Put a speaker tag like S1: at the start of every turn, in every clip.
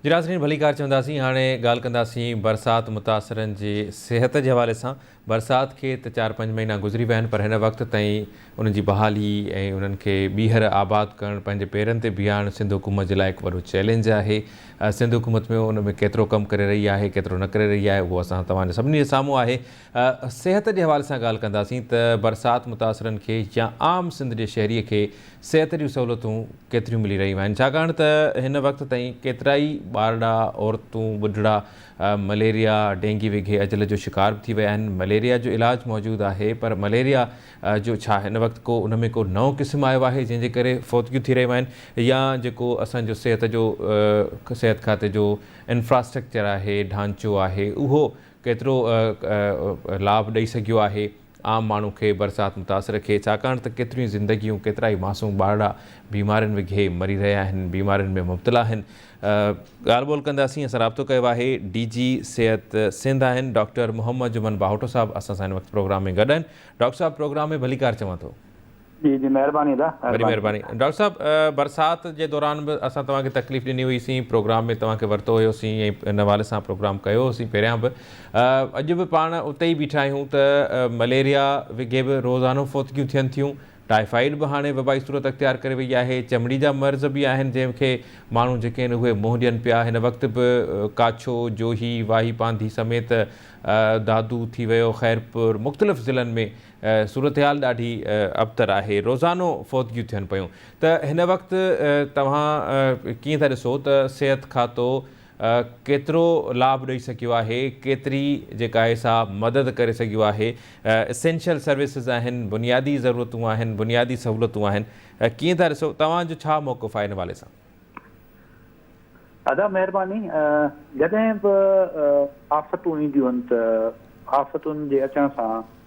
S1: جي ناظرين ڀليڪار چونداسين هاڻي ڳالهه ڪنداسين برسات متاثرن جي صحت جي حوالي سان برسات کي ته چار پنج مهينا گذري ويا آهن پر هن وقت تائين انهن جي بحالي ۽ انهن کي ٻيهر آباد ڪرڻ پنهنجي پيرن تي بيهارڻ سنڌ حڪومت جي لاء هڪ وڏو چئلينج آهي سنڌ حڪومت ۾ ان ۾ ڪيترو ڪم ڪري رهي آهي ڪيترو نه ڪري رهي آهي اهو اسان توهان جي سڀني جي سامهون آهي صحت جي حوالي سان ڳالهه ڪنداسين ته برسات متاثرن کي يا عام سنڌ جي شهري کي صحت جون سهولتون ڪيتريون ملي رهيون آهن ڇاڪاڻ ته هن وقت تائين ڪيترائي ٻارڙا، عورتون، ٻڍڙا مليريا، ڊينگي وگهي اجل جو شڪار به ٿي ويا آهن، مليريا جو علاج موجود آهي پر مليريا جو ڇا هن وقت ڪو ان ۾ ڪو نئون قسم آيو آهي جنهن جي ڪري فوتگيون ٿي رهيون آهن يا جيڪو اسان جو صحت جو صحت کاتي جو انفراسٽرڪچر آهي ڍانچو آهي اهو ڪيترو لاڀ ڏئي سگهيو آهي عام ماڻهو کي برسات متاثر کي ڇاڪاڻ ته ڪيتريون ئي زندگيون ڪيترائي معصوم ٻارڙا بيمارين وگهي مري رهيا آهن بيمارين ۾ مبتلا آهن ڳالهه ٻولهه ڪنداسين اسان رابطو ڪيو آهي ڊي جي صحت سنڌ آهن ڊاڪٽر محمد جمن باهوٽو صاحب اسان سان هن وقت پروگرام ۾ گڏ آهن ڊاڪٽر صاحب پروگرام ۾ ڀليڪار چوان ٿو.
S2: جي جي مهرباني ادا
S1: وڏي مهرباني ڊاڪٽر صاحب برسات جي دوران به اسان توهان کي تڪليف ڏني هئي سين پروگرام ۾ توهان کي ورتو هيو سين ۽ ان حوالي سان پروگرام ڪيو هو سين پهريان به اڄ به پاڻ اتي ئي بيٺا آهيون ته مليريا وگهي به روزانو فوتگيون ٿين ٿيون ٽائيفائيڊ به هاڻي وبائي صورت اختيار ڪري وئي آهي چمڙي جا مرض به آهن جنهن کي ماڻهو جيڪي آهن اهي منهن ڏين پيا هن وقت به ڪاڇو جوهي واهي پانڌي سميت دادو ٿي ويو خيرپور مختلف ضلعن ۾ صورتحال ڏاڍي ابتر آهي، روزانو فوتگيون ٿين پيون ته هن وقت توهان ڪيئن ٿا ڏسو ته صحت کاتو ڪيترو لاڀ ڏئي سگهيو آهي، ڪيتري جيڪا آهي سا مدد ڪري سگهيو آهي، اسينشل سروسز آهن، بنيادي ضرورتون آهن، بنيادي سهولتون آهن، ڪيئن ٿا ڏسو توهان جو ڇا موقف آهي ان حوالي سان؟
S2: ادا مهرباني جڏهن به آفتون اينديون آهن ته آفتن جي اچڻ سان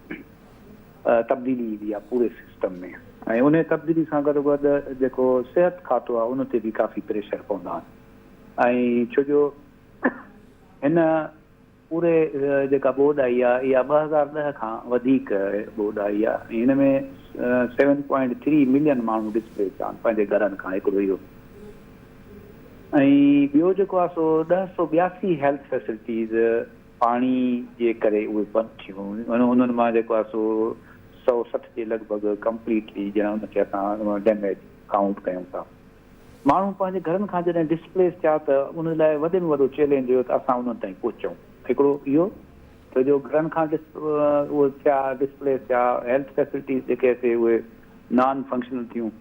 S2: تبديلي ايندي آهي پوري سسٽم ۾ ۽ انهي تبديلي سان گڏو گڏ جيڪو صحت کاتو آهي ان تي به ڪافي پريشر پوندا آهن ۽ ڇو جو هن پوري جيڪا ٻوڏ آئي آهي اها 2010 کان وڌيڪ ٻوڏ آئي آهي ۽ هن ۾ سيون پوائنٽ ٿري ملين ماڻهو ڊسپليس آهن پنهنجي گهرن کان هڪڙو اهو ۽ ٻيو جيڪو آهي سو 1082 هيلٿ فيسلٽيز پاڻي جي ڪري اهي بند ٿيون انهن مان جيڪو آهي سو 160 جي لڳ ڀڳ ڪمپليٽلي ڄڻ ان کي اسان ڊيميج ڪائونٽ ڪيون ٿا. ماڻهو پنهنجي گهرن کان جڏهن ڊسپليس ٿيا ته ان لاء وڏي ۾ وڏو چئلينج هيو ته اسان انهن تائين پهچون. هڪڙو اهو ته جو گهرن کان ڊس اهي ٿيا ڊسپليس ٿيا، هيلٿ فيسلٽيز جيڪي سي اهي نان فنڪشنل ٿيون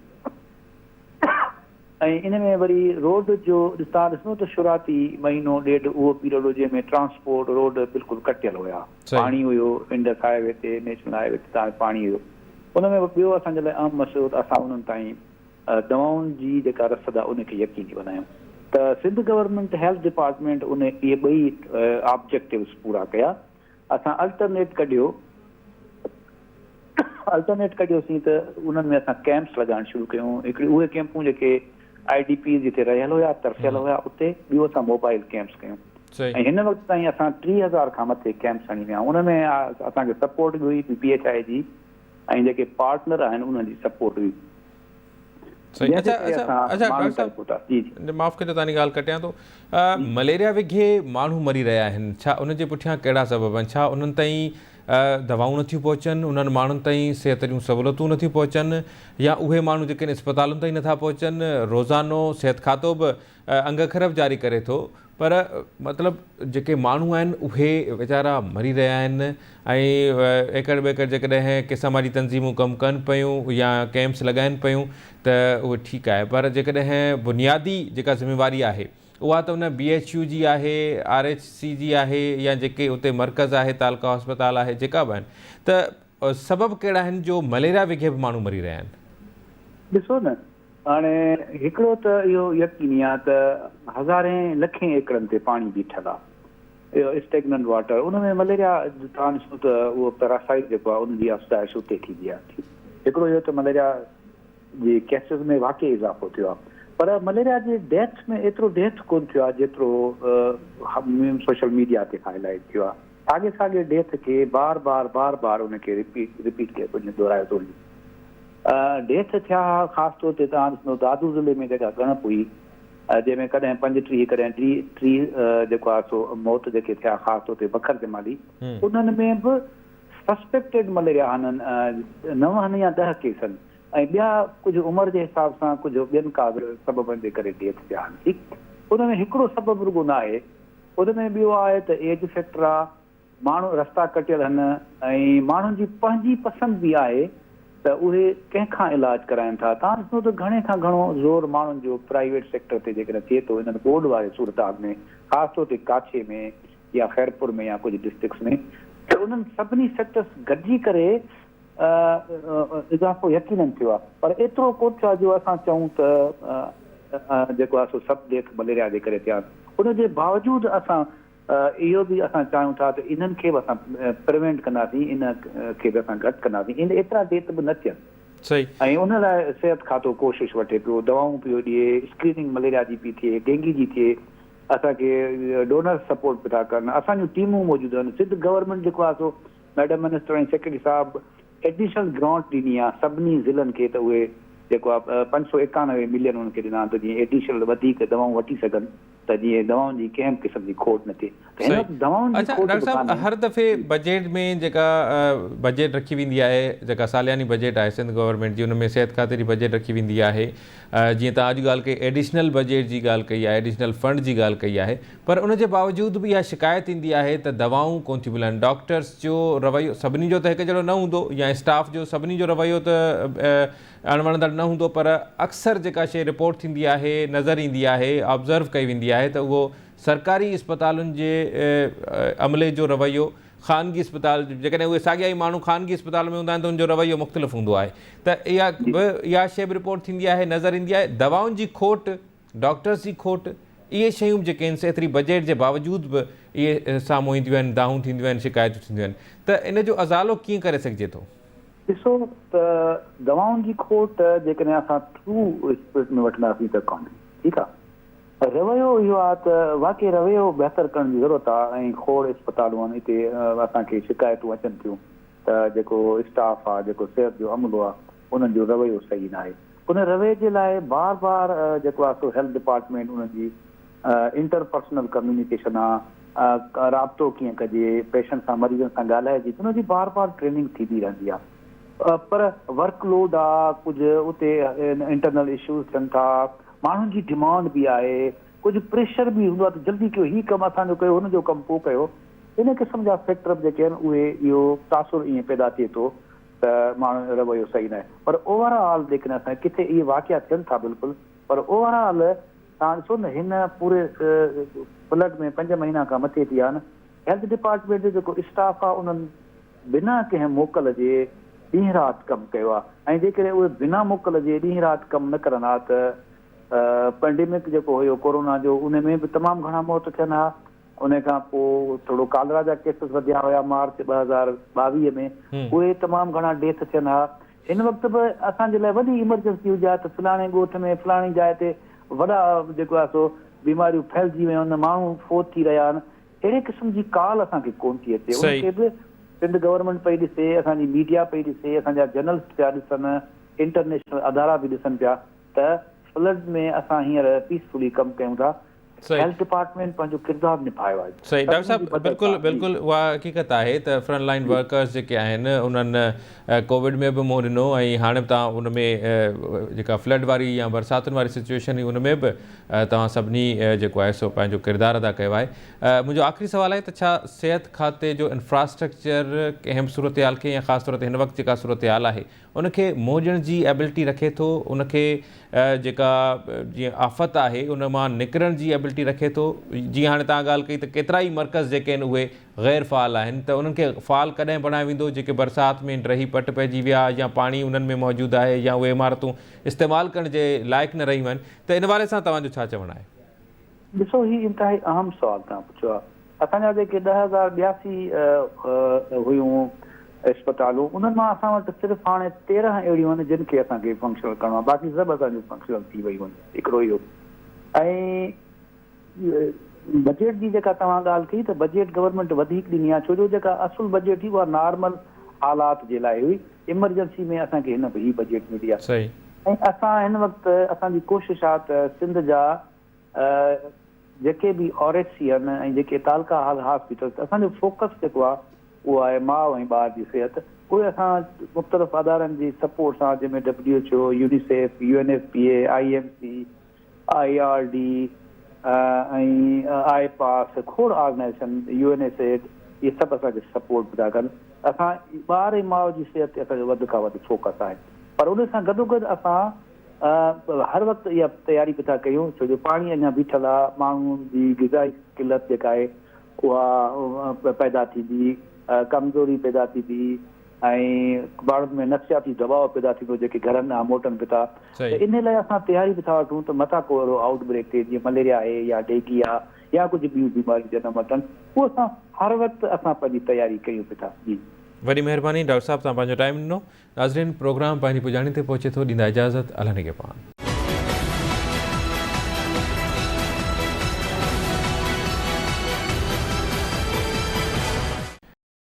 S2: ۽ ان ۾ وري روڊ جو توهان ڏسندو ته شروعاتي مهينو ڏيڍ اهو پيريڊ هو جنهن ۾ ٽرانسپورٽ روڊ بلڪل ڪٽيل هيا، پاڻي هيو انڊس هاء وي تي نيشنل هاء وي تي توهان پاڻي هيو. ان ۾ ٻيو اسان جي لاء اهم مسئلو ته اسان انهن تائين دوائن جي جيڪا رسد آهي ان کي يقيني بنايون ته سنڌ گورنمينٽ هيلٿ ڊپارٽمينٽ ان اهي ٻئي آبجيڪٽوز پورا ڪيا اسان الٽرنيٽ ڪڍيو الٽرنيٽ ڪڍيوسين ته انهن ۾ اسان ڪيمپس لڳائڻ شروع ڪيون هڪڙي اهي ڪيمپون جيڪي I D Ps جتي رهيل هيا ترسيل هيا اتي ٻيو اسان موبائل ڪيمپس ڪيون ۽ هن وقت تائين اسان 3000 کان مٿي ڪيمپس هڻي ويا آهيون ان ۾ اسان کي سپورٽ به هئي پي پي ايڇ I جي ۽ جيڪي پارٽنر آهن انهن جي سپورٽ هئي.
S1: صحيح اچا اچا اچا ڊاڪٽر صاحب معاف ڪجو تاني ڳالهه ڪٽيان ٿو مليريا وگهي ماڻهو مري رهيا آهن ڇا ان جي پٺيان ڪهڙا سبب آهن ڇا انهن تائين دوائون نٿيون پهچن انهن ماڻهن تائين صحت جون سهولتون نٿيون پهچن يا اهي ماڻهو جيڪي اسپتالن تائين نٿا پهچن روزانو صحت کاتو به انگ اکر به جاري ڪري ٿو پر مطلب جيڪي ماڻهو آهن اهي ويچارا مري رهيا آهن ۽ ايڪڙ ٻيڪڙ جيڪڏهن ڪي سماجي تنظيمون ڪم ڪن پيون يا ڪيمپس لڳائن پيون ته اهو ٺيڪ آهي پر جيڪڏهن بنيادي جيڪا ذميواري آهي اها ته ان بي ايڇ يو جي آهي آر ايڇ سي جي آهي يا جيڪي اتي مرڪز آهي تعلقه اسپتال آهي جيڪا به آهن ته سبب ڪهڙا آهن جو مليريا وگهي به ماڻهو مري رهيا آهن.
S2: ڏسو نه هاڻي هڪڙو ته اهو يقيني آ ته هزارين لکين ايڪڙن تي پاڻي بيٺل آ اهو اسٽيگننٽ واٽر ان ۾ مليريا توهان ڏسو ته اهو پيراسائيٽ جيڪو آ ان جي افزائش اتي ٿيندي آ هڪڙو اهو ته مليريا جي ڪيسز ۾ واقعي اضافو ٿيو آ پر مليريا جي ڊيٿ ۾ ايترو ڊيٿ ڪون ٿيو آ جيترو سوشل ميڊيا تي هائي لائيٽ ٿيو آ ساڳي ساڳي ڊيٿ کي بار بار بار بار ان کي رپيٽ رپيٽ ڪيو پيو وڃي دهرايو ٿو وڃي. ڊيٿ ٿيا ها خاص طور تي توهان ڏسندو دادو ضلعي ۾ جيڪا ڳڻپ هئي جنهن ۾ ڪڏهن 35 ڪڏهن 30 جيڪو آهي سو موت جيڪي ٿيا خاص طور تي بکر جمالي انهن ۾ به سسپيڪٽيڊ مليريا هنن نو هن يا 10 ڪيسن ۽ ٻيا ڪجهه عمر جي حساب سان ڪجهه ٻين ڪاز سببن جي ڪري ڊيٿ ٿيا آهن ٺيڪ ان ۾ هڪڙو سبب رڳو ناهي ان ۾ ٻيو آهي ته ايج فيڪٽر آ ماڻهو رستا ڪٽيل هن ۽ ماڻهن جي پنهنجي پسند به آهي ته اهي ڪنهن کان علاج ڪرائين ٿا توهان ڏسندو ته گهڻي کان گهڻو زور ماڻهن جو پرائيويٽ سيڪٽر تي جيڪڏهن ٿئي ٿو انهن ٻوڏ واري صورتحال ۾ خاص طور تي ڪاڇي ۾ يا خيرپور ۾ يا ڪجهه ڊسٽرڪٽس ۾ ته انهن سڀني سيڪٽرس گڏجي ڪري اضافو يقينن ٿيو آهي پر ايترو ڪونه ٿيو آهي جو اسان چئون ته جيڪو آهي سو سڀ ڊيٿ مليريا جي ڪري ٿيا آهن ان جي باوجود اسان اهو به اسان چاهيون ٿا ته انهن کي به اسان پريونٽ ڪنداسين ان کي به اسان گهٽ ڪنداسين ان ايترا ڊيٿ به نه ٿين
S1: صحيح.
S2: ۽ ان لاء صحت کاتو ڪوشش وٺي پيو دوائون پيو ڏئي اسڪريننگ مليريا جي پئي ٿئي ڊينگي جي ٿئي اسان کي ڊونرز سپورٽ به ٿا ڪن، اسان جون ٽيمون موجود آهن، سنڌ گورنمينٽ جيڪو آهي سو ميڊم منسٽر ۽ سيڪريٽري صاحب ايڊيشنل گرانٽ ڏني آهي سڀني ضلعن کي ته اهي جيڪو آهي 591 ملين انهن کي ڏنا آهن ته جيئن ايڊيشنل وڌيڪ دوائون وٺي سگهن ته جيئن دوائن جي ڪنهن به قسم جي کوٽ نه ٿئي ته هن
S1: صحيح
S2: وقت دوائن جي
S1: اڇا
S2: کوٽ
S1: ڊاڪٽر
S2: به
S1: صاحب
S2: ڪانهي.
S1: هر دفعي بجيٽ ۾ جيڪا بجيٽ رکي ويندي آهي جيڪا سالياني بجيٽ آهي سنڌ گورنمينٽ جي ان ۾ صحت کاتي جي بجيٽ رکي ويندي آهي جيئن توهان اڄ ڳالهه ڪئي ايڊيشنل بجيٽ جي ڳالهه ڪئي آهي ايڊيشنل فنڊ جي ڳالهه ڪئي آهي پر ان جي باوجود به اها شڪايت ايندي آهي ته دوائون ڪونه ٿيون ملن ڊاڪٽرس جو رويو سڀني جو ته هڪ جهڙو نه هوندو يا اسٽاف جو سڀني جو رويو ته اڻوڻندڙ نه هوندو پر اڪثر جيڪا شيء رپورٽ ٿيندي آهي نظر ايندي آهي آبزرو ڪئي ويندي آهي ته اهو سرڪاري اسپتالن جي عملي جو رويو خانگي اسپتال جيڪڏهن اهي ساڳيا ئي ماڻهو خانگي اسپتال ۾ هوندا آهن ته ان جو رويو مختلف هوندو آهي ته اها به اها شيء به رپورٽ ٿيندي آهي نظر ايندي آهي دوائن جي کوٽ ڊاڪٽرز جي کوٽ اهي شيون به جيڪي آهن سي ايتري بجيٽ جي باوجود به اهي سامهون اينديون آهن دانهون ٿينديون آهن شڪايتون ٿينديون آهن ته ان جو ازالو ڪيئن ڪري سگهجي ٿو؟
S2: ڏسو ته دوائن جي کوٽ جيڪڏهن اسان ٽرو اسپرٽ ۾ وٺنداسين ته ڪانهي ٺيڪ آهي رويو اهو آهي ته واقعي رويو بهتر ڪرڻ جي ضرورت آهي ۽ کوڙ اسپتالون آهن اتي اسان کي شڪايتون اچن ٿيون ته جيڪو اسٽاف آهي جيڪو صحت جو عملو آهي انهن جو رويو صحيح ناهي ان رويي جي لاء بار بار جيڪو آهي سو هيلٿ ڊپارٽمينٽ انهن جي انٽر پرسنل ڪميونيڪيشن آهي رابطو ڪيئن ڪجي پيشنٽ سان مريضن سان ڳالهائجي ان جي بار بار ٽريننگ ٿيندي رهندي آهي پر ورڪ لوڊ آهي ڪجهه اتي انٽرنل اشوز ٿين ٿا ماڻهن جي ڊمانڊ به آهي، ڪجهه پريشر به هوندو آهي ته جلدي ڪيو، هي ڪم اسان جو ڪيو، هن جو ڪم پوء ڪيو. ان قسم جا فيڪٽر به جيڪي آهن اهي اهو تاثر ائين پيدا ٿئي ٿو ته ماڻهن جو رويو صحيح ناهي. پر اوور آل جيڪڏهن اسان ڪٿي اهي واقعا ٿين ٿا بلڪل پر اوور آل توهان ڏسو نه هن پوري فلڊ ۾ پنج مهينا کان مٿي ٿي ويا آهن، هيلٿ ڊپارٽمينٽ جو جيڪو اسٽاف آهي انهن بنا ڪنهن موڪل جي ڏينهن رات ڪم ڪيو آهي ۽ جيڪڏهن اهي بنا موڪل جي ڏينهن رات ڪم نه ڪرن ها ته پينڊيمڪ جيڪو هيو ڪورونا جو ان ۾ به تمام گهڻا موت ٿين ها ان کان پوء ٿورو ڪالرا جا ڪيسز وڌيا هيا مارچ 2022 ۾ اهي تمام گهڻا ڊيٿ ٿين ها هن وقت به اسان جي لاء وڏي ايمرجنسي هجي ها ته فلاڻي ڳوٺ ۾ فلاڻي جاء تي وڏا جيڪو آهي سو بيماريون ڦهلجي ويون آهن ماڻهو فوت ٿي رهيا آهن اهڙي قسم جي ڪال اسان کي ڪونه ٿي اچي ان کي به سنڌ گورنمينٽ پئي ڏسي، اسان جي ميڊيا پئي ڏسي، اسان جا جرنلسٽ پيا ڏسن، انٽرنيشنل ادارا به ڏسن پيا ته فلڊ ۾ اسان هينئر پيسفلي ڪم ڪيون ٿا، هيلٿ ڊپارٽمينٽ پنهنجو ڪردار نڀايو آهي.
S1: صحيح ڊاڪٽر
S2: سڀني جي
S1: صاحب
S2: مدد
S1: بلڪل
S2: سان جي.
S1: بلڪل اها حقيقت آهي ته فرنٽ لائين
S2: جي.
S1: ورڪرز جيڪي آهن انهن ڪووڊ ۾ به منهن ڏنو ۽ هاڻي به توهان ان ۾ جيڪا فلڊ واري يا برساتن واري سچويشن هئي ان ۾ به توهان سڀني جيڪو آهي سو پنهنجو ڪردار ادا ڪيو آهي. منهنجو آخري سوال آهي ته ڇا صحت کاتي جو انفراسٽرڪچر ڪنهن به صورتحال کي يا خاص طور تي هن وقت جيڪا صورتحال آهي ان کي منهن ڏيڻ جي ايبلٽي رکي ٿو ان کي جيڪا جيئن آفت آهي ان مان نڪرڻ جي ايبلٽي رکي ٿو جيئن هاڻي توهان ڳالهه ڪئي ته ڪيترا ئي مرڪز جيڪي آهن اهي غير فعال آهن ته انهن کي فعال ڪڏهن بڻايو ويندو جيڪي برسات ۾ ڊهي پٽ پئجي ويا يا پاڻي انهن ۾ موجود آهي يا اهي عمارتون استعمال ڪرڻ جي لائق نه رهيون آهن ته ان حوالي سان توهان جو ڇا چوڻ آهي؟
S2: ڏسو هي انتهائي اهم سوال توهان پڇيو آهي. اسان جا جيڪي 10,082 هيون اسپتالون انهن مان اسان وٽ صرف هاڻي 13 اهڙيون آهن جن کي اسان کي فنڪشنل ڪرڻو آهي باقي سڀ اسان جون فنڪشنل ٿي ويون آهن هڪڙو اهو ۽ بجيٽ جي جيڪا توهان ڳالهه ڪئي ته بجيٽ گورنمينٽ وڌيڪ ڏني آهي ڇو جو جيڪا اصل بجيٽ هئي اها نارمل حالات جي لاء هئي ايمرجنسي ۾ اسان کي هن هي بجيٽ ملي آهي
S1: صحيح.
S2: ۽ اسان هن وقت اسان جي ڪوشش آهي ته سنڌ جا جيڪي به آر ايڇ سي آهن ۽ جيڪي تعلقا هاسپيٽلس اسان جو فوڪس جيڪو آهي اهو آهي ماء ۽ ٻار جي صحت اهي اسان مختلف ادارن جي سپورٽ سان جنهن ۾ W H O, UNICEF, U N F P A, I M C, I R D ۽ I pass کوڙ organisation U N S aid اهي سڀ اسان کي سپورٽ به ٿا ڪن اسان ٻار ۽ ماء جي صحت تي اسان جو وڌ کان وڌ فوڪس آهي پر ان سان گڏوگڏ اسان هر وقت اها تياري به ٿا ڪيون ڇو جو پاڻي اڃا بيٺل آهي ماڻهن جي غذائي قلت جيڪا آهي اها پيدا ٿيندي ڪمزوري پيدا ٿيندي ۽ ماڻهن ۾ نفسياتي دٻاء پيدا ٿيندو جيڪي گهرن ڏانهن موٽن به ٿا ته انهي لاء اسان تياري به ٿا وٺون ته متان ڪو اهڙو آئوٽ بريڪ ٿئي جيئن مليريا آهي يا ڊينگي آهي يا ڪجهه ٻيون بيماريون جنم وٺن اهو اسان هر وقت اسان پنهنجي تياري ڪيون به ٿا جي.
S1: وڏي مهرباني ڊاڪٽر صاحب توهان پنهنجو ٽائيم ڏنو. ناظرين پروگرام پنهنجي پڄاڻي تي پهچي ٿو ڏيندا اجازت الله نگهبان.